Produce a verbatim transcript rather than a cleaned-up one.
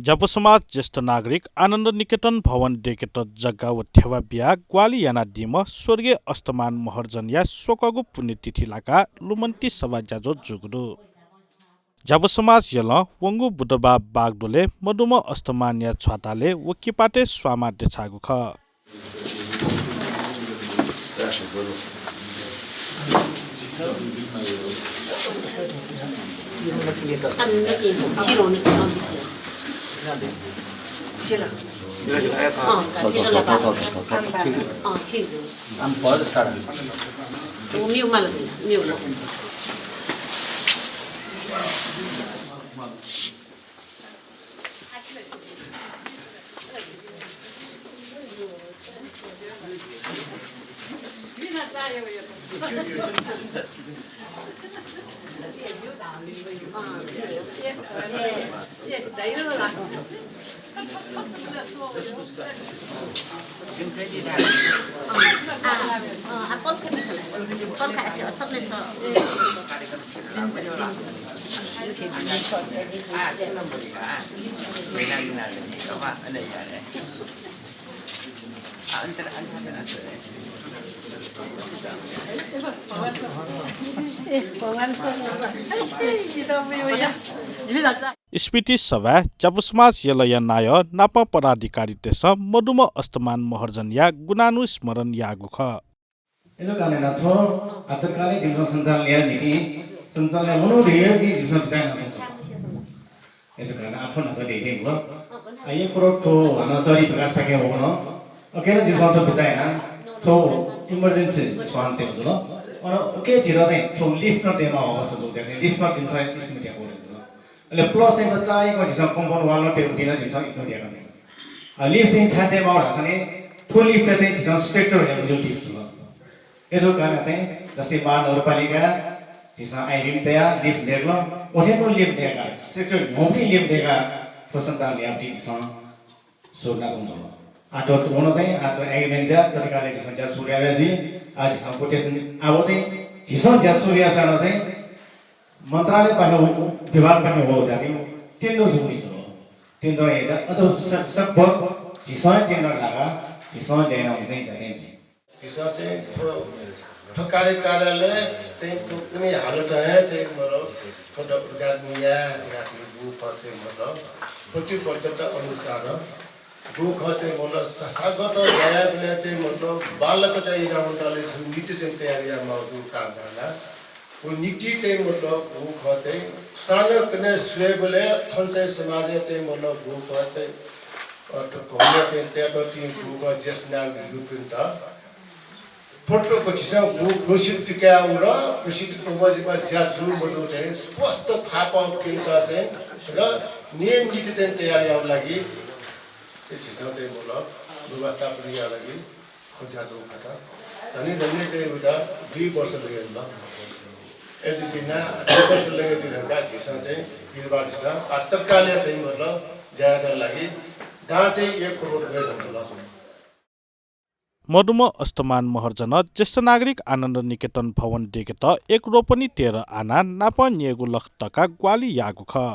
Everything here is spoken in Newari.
ज्यापु समाज ज्येष्ठ नागरिक आनन्द निकेतन भवन दय्केत जग्गा व थेवा बियाः ग्वाहालि यानादीम्ह स्वर्गीय अष्टमान महर्जनया स्वकःगु पुण्यतिथि लाकाः लुमन्ति सभा ज्याझ्वः जूगु दु। ज्यापु समाज यलं वंगु बुधबार बागदोलय् मदुम्ह अष्टमानया छ्वातालय् व किपातय् स्वांमाः देछाःगु खः। स्मृति सभाय् ज्यापु समाज यलया नायः नापं पदाधिकारीतय्सं मदुम्ह अष्टमान महर्जनया गुणानुस्मरण याःगु खः। अय्जूगु कारणं थ्व आतकाले जिमिसं सञ्चालन याये निंतिं सञ्चालन याये वने धइगु जिमिसं बिचाः यानाच्वना। अय्जूगु कारणं आः थ्व न्हाचः दयेधुंकल। आ, एक करोड थ्व हानं शहरी विकासपाखें वःगु नं। OK नं जिमिसं थ्व बिचाः याना थ्व emergency स्वान तयेगु जुल। अन OK झीत चाहिँ थ्व lift नं तयेमाः अवस्था जुल। Lift नं जिमिसं estimate यानागु जुल। अले plus चाहिँ बच्चायाके झीसं compound wall नं तयेगु नं झीसं estimate यानागु। आ, lift चाहिँ छाय् तयेमाः धाःसा नि थ्व lift चाहिँ झीसं structure हयागु lift जुल। अय्जूगु कारणं चाहिँ जस्तै महानगरपालिका झीसं I beam तयाः lift दय्कल, अथें नं lift दय्काः, structure न्ह्यःपिं lift दय्काः थ्व सञ्चालन यायेगु झीसं सुरु यानाच्वंगु दु। आः थ्व तुं नं चाहिँ आः थ्व agreement जुयाः तत्कालय् झीसं ज्या सुरु याये जुइ। आः झीसं quotation आः व चाहिँ झीसं ज्या सुरु याःसां नं चाहिँ मन्त्रालयपाखें व, विभागपाखें वःगु ज्या चाहिँ tender जूगु जुल। Tender हे ज्या अझ स-, सकभर झीसं tender लाकाः झीसं ज्या यानागु चाहिँ ज्या चाहिँ जुइ। झीसं चाहिँ थ्व, थ्व कार्य-, कार्यालय चाहिँ थ्व कुनै हालतय् हे चाहिँ मतलब थ्व द-, उद्घाटन याये धकाः थ्व खँ चाहिँ मतलब प्रतिबद्धता अनुसार थ्व खँ चाहिँ मतलब संस्थागत यायेबलय् चाहिँ मतलब बांलाक चाहिँ यानाः वनेत नीति चाहिँ तयार यायेमाःगु कारणं व नीति चाहिँ मतलब थ्व खँ चाहिँ स्थानीय कन्हय् स्वयेबलय् थन चाहिँ समाजय् चाहिँ मतलब थ्व खँ चाहिँ, अ, त-, भवन चाहिँ तयातःपिं थ्व खँ ज्येष्ठ नागरिकपिन्त फोटो प झीसं घु-, घोषित पिकाये वल, घोषित कमजिमा ज्या जू मजू चाहिँ स्पष्ट थापापिन्त चाहिँ र नियम नीति चाहिँ तयार यायेगु लागि चाहिँ झीसं चाहिँ मतलब व्यवस्थापन यायेगु लागि खँ ज्या जू खः। झन्डै झन्डै चाहिँ उता दुई वर्ष लगे जुल। अय्जूगुलिं दुई वर्ष लगे जुल धकाः झीसं चाहिँ निर्वाचित आ तत्कालय् चाहिँ मतलब ज्या यायेत लागि दां चाहिँ एक करोड रुपियाँ धकाः जुल। मदुम्ह अष्टमान महर्जनं ज्येष्ठ नागरिक आनन्द निकेतन भवन दय्केत एक रोपनी तेह्र आना नापं न्यय्गू लख तका ग्वाहालि याःगु खः।